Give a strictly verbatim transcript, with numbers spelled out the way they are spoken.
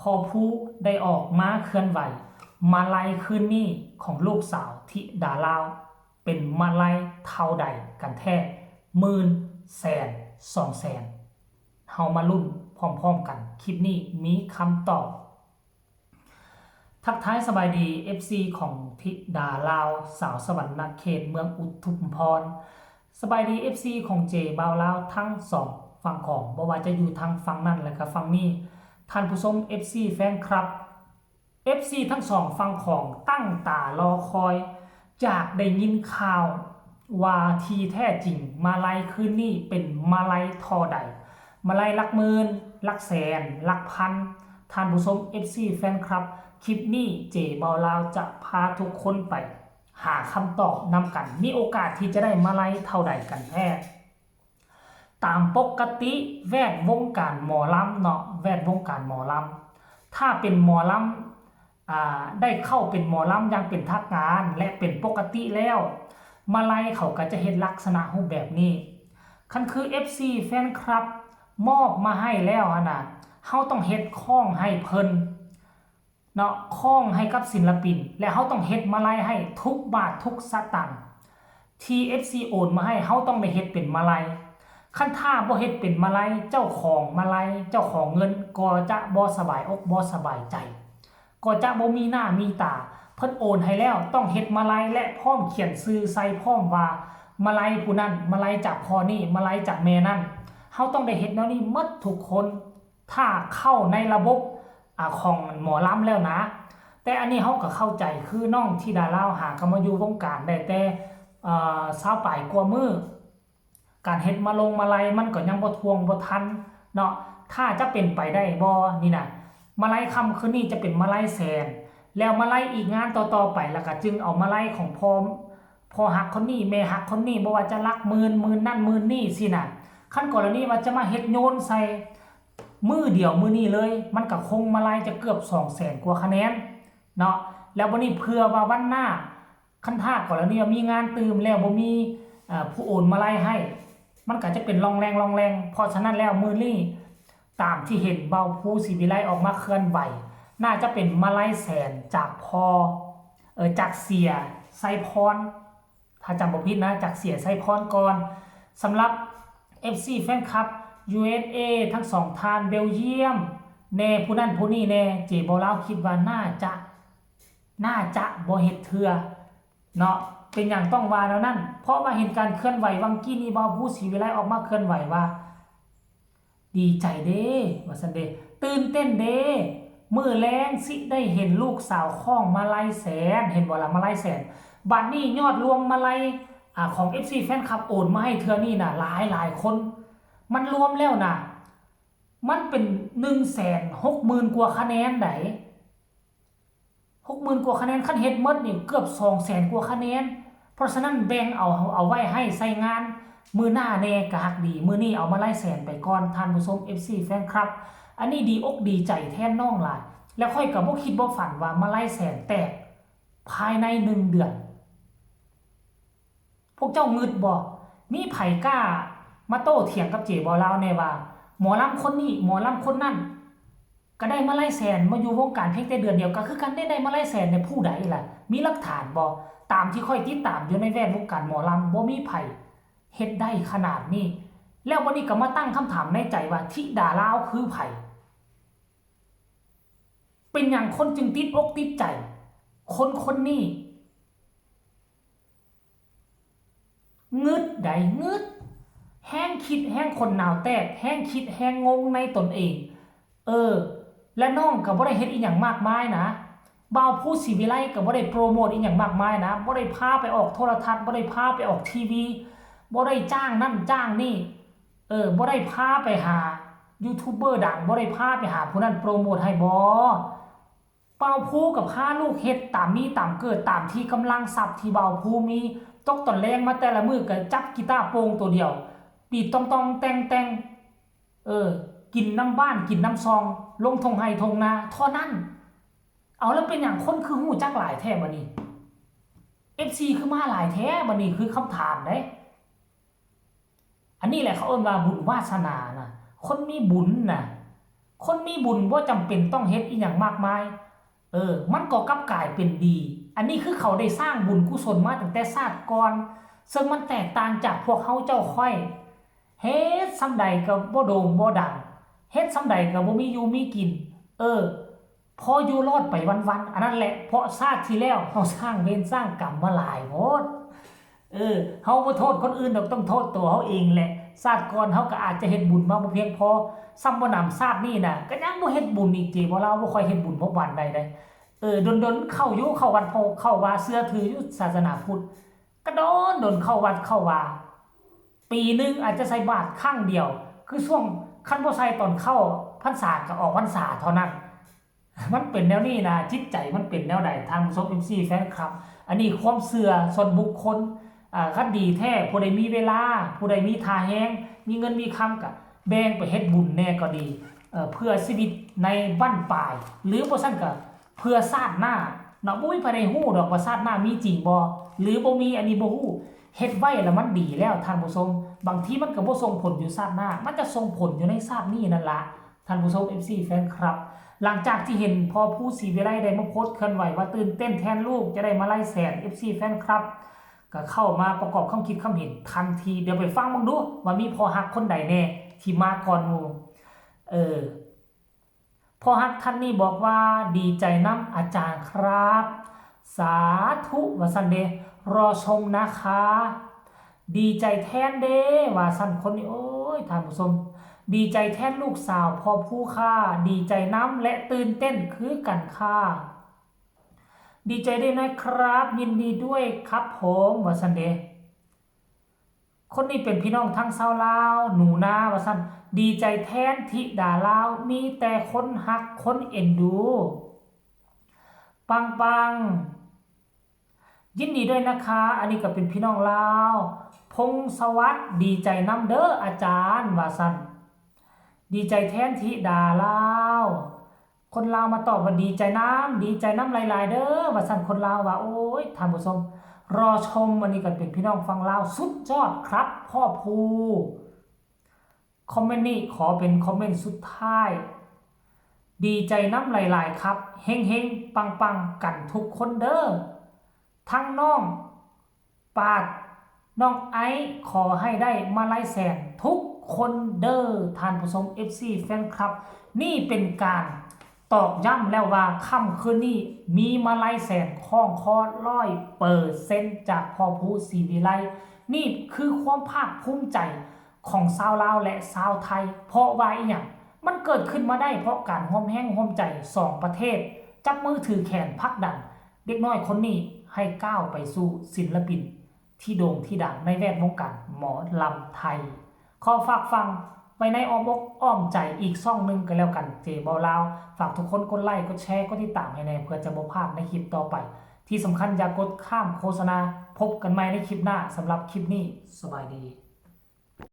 พอผู้ได้ออกมาเคลื่อนไหว มาลัยคืนนี้ของลูกสาวธิดาลาว เป็นมาลัยเท่าใดกันแท้ หมื่น แสน สองแสน เฮามาลุ้นพร้อมๆกัน คลิปนี้มีคำตอบ ทักทายสบายดี เอฟซี ของธิดาลาว สาวสวรรณเขตเมืองอุทุมพร สบายดี เอฟซี ของเจบ่าวลาวทั้งสองฝั่งของ บ่ว่าจะอยู่ทางฝั่งนั้นและก็ฝั่งนี้ ท่านผู้ชม เอฟซี แฟนคลับ เอฟซี ทั้งสองฝั่งของตั้งตารอคอย อยากได้ยินข่าวว่าที่แท้จริงมาลัยคืนนี้เป็นมาลัยเท่าใด มาลัยหลักหมื่น หลักแสน หลักพัน ท่านผู้ชม เอฟซี แฟนคลับ คลิปนี้เจบ่าวลาวจะพาทุกคนไปหาคำตอบนำกัน มีโอกาสที่จะได้มาลัยเท่าใดกันแท้ ตามปกติแวดวงการหมอลำเนาะ แวดวงการหมอลำ ถ้าเป็นหมอลำ อ่า ได้เข้าเป็นหมอลำอย่างเป็นทางการและเป็นปกติแล้ว มาลัยเขาก็จะเฮ็ดลักษณะรูปแบบนี้ คันคือ เอฟซี แฟนคลับ มอบมาให้แล้วหั่นน่ะ เฮาต้องเฮ็ดของให้เพิ่น เนาะ ของให้กับศิลปิน และเฮาต้องเฮ็ดมาลัยให้ทุกบาททุกสตางค์ ที่ เอฟซี โอนมาให้ เฮาต้องได้เฮ็ดเป็นมาลัย คันถ้าบ่เฮ็ดเป็นมาลัย เจ้าของมาลัย เจ้าของเงินก็จะบ่สบายอกบ่สบายใจ ก็จะบ่มีหน้ามีตา เพิ่นโอนให้แล้วต้องเฮ็ดมาลัย และพร้อมเขียนชื่อใส่พร้อมว่า มาลัยผู้นั้น มาลัยจากพ่อนี้ มาลัยจากแม่นั้น เฮาต้องได้เฮ็ดแนวนี้หมดทุกคน ถ้าเข้าในระบบ อ่า ของหมอลำแล้วนะ แต่อันนี้เฮาก็เข้าใจ คือน้องธิดาลาวหาก็มาอยู่วงการได้แต่ เอ่อ ซาวปลายกว่ามื้อ การเฮ็ดมาลงมาลัยมันก็ยังบ่ท่วงบ่ทันเนาะ ถ้าจะเป็นไปได้บ่นี่นะ มาลัยค่ำคืนนี้จะเป็นมาลัยแสน แล้วมาลัยอีกงานต่อๆไป แล้วก็จึงเอามาลัยของพ่อ พ่อฮักคนนี้ แม่ฮักคนนี้ บ่ว่าจะหลักหมื่น หมื่นนั่นหมื่นนี่ซี้นะ คันกรณีว่าจะมาเฮ็ดโยนใส่มื้อเดียวมื้อนี้เลย มันก็คงมาลัยจะเกือบสองแสนกว่าคะแนนเนาะ แล้วบัดนี้เผื่อว่าวันหน้า คันถ้ากรณีว่ามีงานตื่มแล้วบ่มี เอ่อ ผู้โอนมาลัยให้ มันก็จะเป็นร่องแร่งร่องแร่ง เพราะฉะนั้นแล้วมื้อนี้ ตามที่เห็นบ่าวภูศรีวิไลออกมาเคลื่อนไหว น่าจะเป็นมาลัยแสนจากพ่อ เอ่อ จากเสียไซพร ถ้าจำบ่ผิดนะ จากเสียไซพรก่อน สำหรับ เอฟซี แฟนคลับ ยูเอสเอ ทั้งสองท่าน เบลเยียม แน่ ผู้นั้นผู้นี้แน่ เจบ่าวลาวคิดว่าน่าจะ น่าจะบ่เฮ็ดเทื่อเนาะ เป็นหยังต้องว่าแนวนั้น เพราะว่าเห็นการเคลื่อนไหววังกี้นี้ บ่าวภูศรีวิไลออกมาเคลื่อนไหวว่า ดีใจเด้ ว่าซั่นเด้ ตื่นเต้นเด้ มื้อแลงสิได้เห็นลูกสาวคล้องมาลัยแสน เห็นบ่ล่ะ มาลัยแสน บัดนี้ยอดรวมมาลัย อ่า ของ เอฟซี แฟนคลับโอนมาให้เทื่อนี้น่ะ หลายหลายคน มันรวมแล้วน่ะ มันเป็น หนึ่งแสนหกหมื่น กว่าคะแนนได๋ หกหมื่น กว่าคะแนน คันเฮ็ดหมดนี่เกือบ สองแสน กว่าคะแนน เพราะฉะนั้นแบ่งเอา เอาไว้ให้ใส่งานมื้อหน้าแน่ก็ฮักดี มื้อนี้เอามาลัยแสนไปก่อน ท่านผู้ชม เอฟซี แฟนคลับ อันนี้ดีอกดีใจแทนน้องหลาย และข้อยก็บ่คิดบ่ฝันว่ามาลัยแสนแตกภายในหนึ่งเดือน พวกเจ้างึดบ่ มีไผกล้ามาโต้เถียงกับเจบ่าวลาวแน่ว่า หมอลำคนนี้ หมอลำคนนั้น ก็ได้มาลัยแสน มาอยู่วงการเพียงแต่เดือนเดียว ก็คือกันได้ ได้มาลัยแสนเนี่ย ผู้ใดล่ะ มีหลักฐานบ่ ตามที่ข้อยติดตามอยู่ในแวดวงการหมอลำ บ่มีไผเฮ็ดได้ขนาดนี้ แล้วบัดนี้ก็มาตั้งคำถามในใจว่า ธิดาลาวคือไผ เป็นหยังคนจึงติดอกติดใจ คนคนนี้ งึดใด๋ งึด แฮงคิดแฮงขนหนาวแตก แฮงคิดแฮงงงในตนเอง เออ และน้องก็บ่ได้เฮ็ดอีหยังมากมายนะ บ่าวภูศรีวิไลก็บ่ได้โปรโมทอีหยังมากมายนะ บ่ได้พาไปออกโทรทัศน์ บ่ได้พาไปออกทีวี บ่ได้จ้างนั่นจ้างนี่ เออ บ่ได้พาไปหายูทูบเบอร์ดัง บ่ได้พาไปหาผู้นั้นโปรโมทให้บ่ บ่าวภูก็พาลูกเฮ็ดตามมีตามเกิด ตามที่กำลังทรัพย์ที่บ่าวภูมี ตกตอนแลงมาแต่ละมื้อก็จับกีตาร์โปร่งตัวเดียว ดีดต่องๆ แต่งๆ เออ กินนำบ้านกินนำซอง ลงท่งไฮ่ท่งนาเท่านั้น เอา แล้วเป็นหยังคนคือฮู้จักหลายแท้บัดนี้ เอฟซี คือมาหลายแท้บัดนี้ คือคำถามเด้ อันนี้แหละเขาเอิ้นว่าบุญวาสนานะ คนมีบุญนะ คนมีบุญบ่จำเป็นต้องเฮ็ดอิหยังมากมาย เออ มันก็กลับกลายเป็นดี อันนี้คือเขาได้สร้างบุญกุศลมาตั้งแต่ชาติก่อน ซึ่งมันแตกต่างจากพวกเฮาเจ้าข้อย เฮ็ดส่ำใดก็บ่โด่งบ่ดัง เฮ็ดส่ำใดก็บ่มีอยู่มีกิน เออ พออยู่รอดไปวันๆ อันนั้นแหละ เพราะชาติที่แล้วเฮาสร้างเวรสร้างกรรมมาหลายโพด เออ เฮาบ่โทษคนอื่นดอก ต้องโทษตัวเฮาเองแหละ ชาติก่อนเฮาก็อาจจะเฮ็ดบุญมาบ่เพียงพอ ส่ำบ่หนำชาตินี้น่ะ ก็ยังบ่เฮ็ดบุญอีก เจบ่าวลาวบ่ค่อยเฮ็ดบุญบ่ปานใดเด้ เออ ดนๆ เข้าอยู่ เข้าวัด เข้า เข้าวา เชื่อถืออยู่ศาสนาพุทธ ก็ดนๆ เข้าวัดเข้าวา ปีหนึ่งอาจจะใส่บาตรครั้งเดียว คือช่วง คันบ่ใส่ตอนเข้าพรรษาก็ออกพรรษาเท่านั้น มันเป็นแนวนี้นะ จิตใจมันเป็นแนวใด ท่านผู้ชม เอฟซี แฟนคลับ อันนี้ความเชื่อส่วนบุคคล อ่า คันดีแท้ ผู้ใดมีเวลา ผู้ใดมีท่าแฮง มีเงินมีคำก็แบ่งไปเฮ็ดบุญแน่ก็ดี เอ่อ เพื่อชีวิตในบั้นปลาย หรือบ่ซั้นก็เพื่อชาติหน้าเนาะ บ่มีไผได้ฮู้ดอกว่าชาติหน้ามีจริงบ่ หรือบ่มี อันนี้บ่ฮู้ เฮ็ดไว้แล้วมันดีแล้ว ท่านผู้ชม บางทีมันก็บ่ส่งผลอยู่ชาติหน้า มันจะส่งผลอยู่ในชาตินี้นั่นละ ท่านผู้ชม เอฟซี แฟนคลับ หลังจากที่เห็นพ่อภูศรีวิไลได้มาโพสต์เคลื่อนไหวว่าตื่นเต้นแทนลูกจะได้มาลัยแสน เอฟซี แฟนคลับ ก็เข้ามาประกอบความคิดความเห็นทันที เดี๋ยวไปฟังเบิ่งดูว่ามีพ่อฮักคนใดแน่ที่มาก่อนหมู่ เออ พ่อฮักท่านนี้บอกว่า "ดีใจนำอาจารย์ครับ สาธุ" ว่าซั่นเด้ "รอชมนะคะ ดีใจแทนเด้" ว่าซั่น คนนี้ โอ้ย ท่านผู้ชม "ดีใจแทนลูกสาวพ่อภูค่ะ ดีใจนำและตื่นเต้นคือกันค่ะ ดีใจด้วยนะครับ ยินดีด้วยครับผม" ว่าซั่นเด้ คนนี้เป็นพี่น้องทั้งชาวลาว หนูนา ว่าซั่น "ดีใจแทนธิดาลาว มีแต่คนฮักคนเอ็นดู ปังปัง ยินดีด้วยนะคะ" อันนี้ก็เป็นพี่น้องลาว พงศวัฒน์ "ดีใจนำเด้ออาจารย์" ว่าซั่น "ดีใจแทนธิดาลาว" คนลาวมาตอบว่า "ดีใจนำ ดีใจนำหลายๆ เด้อ" ว่าซั่น คนลาวว่า โอ้ย ท่านผู้ชม รอชม อันนี้ก็เป็นพี่น้องฝั่งลาว สุดยอดครับ พ่อภู คอมเมนต์นี้ขอเป็นคอมเมนต์สุดท้าย "ดีใจนำหลายๆ ครับ เฮงๆ ปังๆ กันทุกคนเด้อ ทั้งน้องปาด น้องไอซ์ ขอให้ได้มาลัยแสนทุกคนเด้อ" ท่านผู้ชม เอฟซี แฟนคลับ นี่เป็นการตอกย้ำแล้วว่าค่ำคืนนี้มีมาลัยแสนคล้องคอร้อยเปอร์เซ็นต์ จากพ่อภูศรีวิไล นี่คือความภาคภูมิใจของชาวลาวและชาวไทย เพราะว่าอีหยัง มันเกิดขึ้นมาได้เพราะการร่วมแรงร่วมใจสองประเทศ จับมือถือแขนผลักดันเด็กน้อยคนนี้ให้ก้าวไปสู่ศิลปินที่โด่งที่ดังในแวดวงการหมอลำไทย ขอฝากฟังไว้ในอ้อมอกอ้อมใจอีกช่องหนึ่งก็แล้วกัน เจบ่าวลาว ฝากทุกคนกดไลค์ กดแชร์ กดติดตามให้แน่ เพื่อจะบ่พลาดในคลิปต่อไป ที่สำคัญอย่ากดข้ามโฆษณา พบกันใหม่ในคลิปหน้า สำหรับคลิปนี้ สบายดี